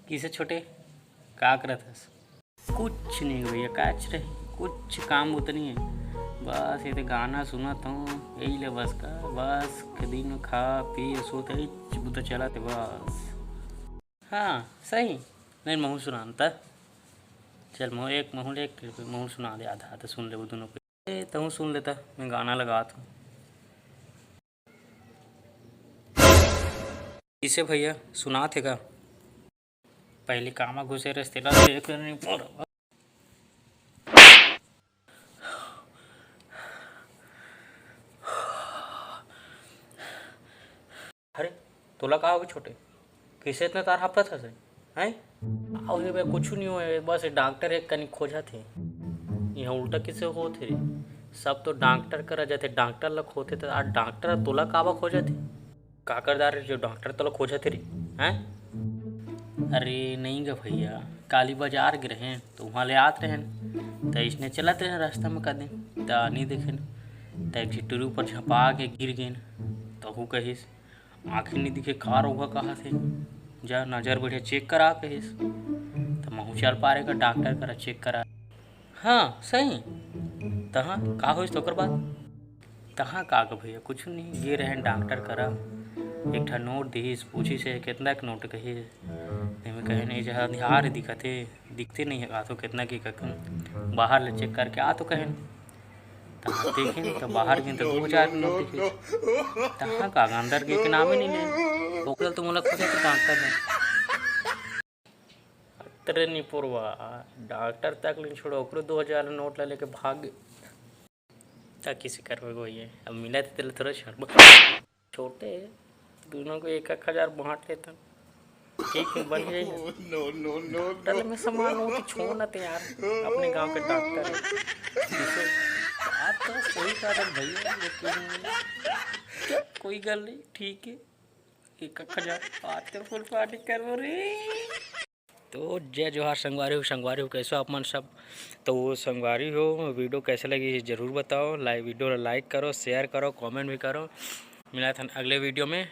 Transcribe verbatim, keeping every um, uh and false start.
किसे छोटे, का करत हस? कुछ नहीं भैया, काच रही, कुछ काम उत नहीं है। बस ये तो गाना सुनत हूँ, यही ले बस का, बस के दिन खा पी सोत, यही बुता चलत है बस। हाँ सही। नहीं, महू सुनान त। चल महू, एक महू ले, एक महू सुना दे, आधा आधा सुन लेबो दोनों पे। ए, तहूँ सुन लेता, मैं गाना लगात हूँ। किसे भैया सुनात हे का? पहले कामा घुसे रस तेला देख नहीं पड़। अरे, तोला का होगे छोटे? किसे इतना तार हाफत हस? हैं? अरे बे, कुछु नहीं होए, बस डॉक्टर एक कनी खोजत हे। यहाँ उल्टा किसे होत हे रे? सब तो डॉक्टर करा जाथे, डॉक्टर ला खोते, त आज डॉक्टर तोला काबा खोजत हे? का करदार रे, जो डॉक्टर तोला खोजत हे रे? हैं? अरे नहीं गा भैया, काली बाजार गे रहेन, तो वहाँ ले आत रहेन, त इसने चलत रहेन रास्ता में कदे, त नहीं देखेन, त एक झी टुरी ऊपर झपा के गिर गेन, तहू कहिस, आँखी नहीं दिखे, का रोगा कहा थे, जा नजर बढ़िया चेक करा कहिस। त महू चल पारे का डॉक्टर करा चेक करा। हाँ सही। तहाँ का होइस त ओकर बाद? तहाँ का गा भैया, कुछ नहीं, गे रहेन डॉक्टर करा, एक ठा नोट दिहिस, पूछिस हे कितना के नोट कहिस, एमे कहे नहीं, जहाँ आधार दिखत हे, दिखते नहीं है, का तो कितना के ककन बाहर ले चेक करके आ तो कहेन। तहाँ देखेन त बाहर गेन त दो हजार के नोट दिखे। तहाँ का अंदर गे के नामे नहीं लेन। ओकरे तो मोला खुद के डॉक्टर है। तेरे निपुरवा, डॉक्टर तक नहीं छोड़ो, ओकरो दो हजार नोट ला लेके भाग गे। ता किसे करबे भैया, अब मिला थे तेला थोड़ा छोड़बो। छोटे, दोनों को एक एक हजार बांट लेता। ठीक है, बन जाएगा। नो नो नो। डॉक्टर में समान हो तो छोड़ ना ते यार, अपने गांव के डॉक्टर है। किसे, बात तो सही कहा था भैया, लेकिन कोई गल नहीं, ठीक है, एक एक हजार बात कर, फुल पार्टी करबो रे। तो जय जोहार संगवारी हो, संगवारी हो, कैसे हो आप मन सब? तो संगवारी हो, वीडियो कैसे लगी जरूर बताओ, लाइक, वीडियो ला लाइक करो, शेयर करो, कमेंट भी करो। मिला था अगले वीडियो में।